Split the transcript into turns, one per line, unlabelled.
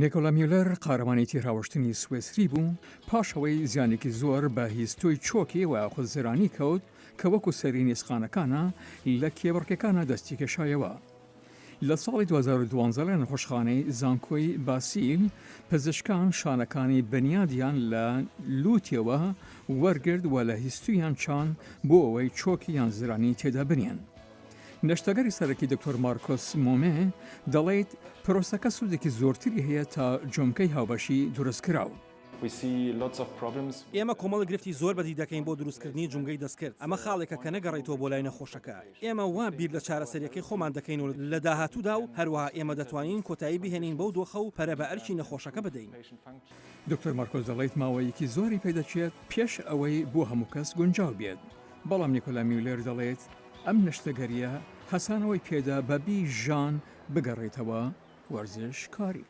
نیکۆلا میولەر قارەمانی تیرهاوشتنی سویسری بوو، پاش ئەوەی زیانێکی زۆر بە هیستۆی چۆکی و یاخود زرانی کەوت کە وەکو سەری نیسقانەکانە لە کێبڕکێکانا دەستی کێشایەوە. لە ساڵی 2012 لە نەخۆشخانەی زانکۆی باسیل پزیشکان شانەکانی بنیادیان لە لوتیەوە وەرگرت و لە هیستویان چاند بۆ ئەوەی چۆکی یان زرانی تێدا بنێن. نەشتەگەری سەرەکی دکتۆر مارکۆس مۆمێ دەڵیت پرۆسەکە سوودێکی زۆرتری هەیە تا جومگەی هاوبەشی دروستکراو.
ئێمە کۆمەڵێک گرفتی زۆر بەدی دەکەین بۆ دروستکردنی جومگەی دەستکرد، ئەمە خاڵێکە کە نەگەڕێیتەوە بۆ لای نەخۆشەکە. ئێمە وا بیر لە چارەسەرییەکەی خۆمان دەکەینەوە لە داهاتوودا و هەروەها ئێمە دەتوانین کۆتایی بهێنین بەو دۆخە و پەرە بە ئەرکی نەخۆشەکە بدەین.
دکتۆر مارکۆس دەڵیت ماوەیەکی زۆری پێدەچێت پێش ئەوەی بۆ هەموو کەس گونجاو بێت، بەڵام نیکۆلا میولێر دەڵێت ئەم نەشتەگەرییە هەسانەوەی پێدا بەبی ژان بگەڕێتەوە وەرزشکاری.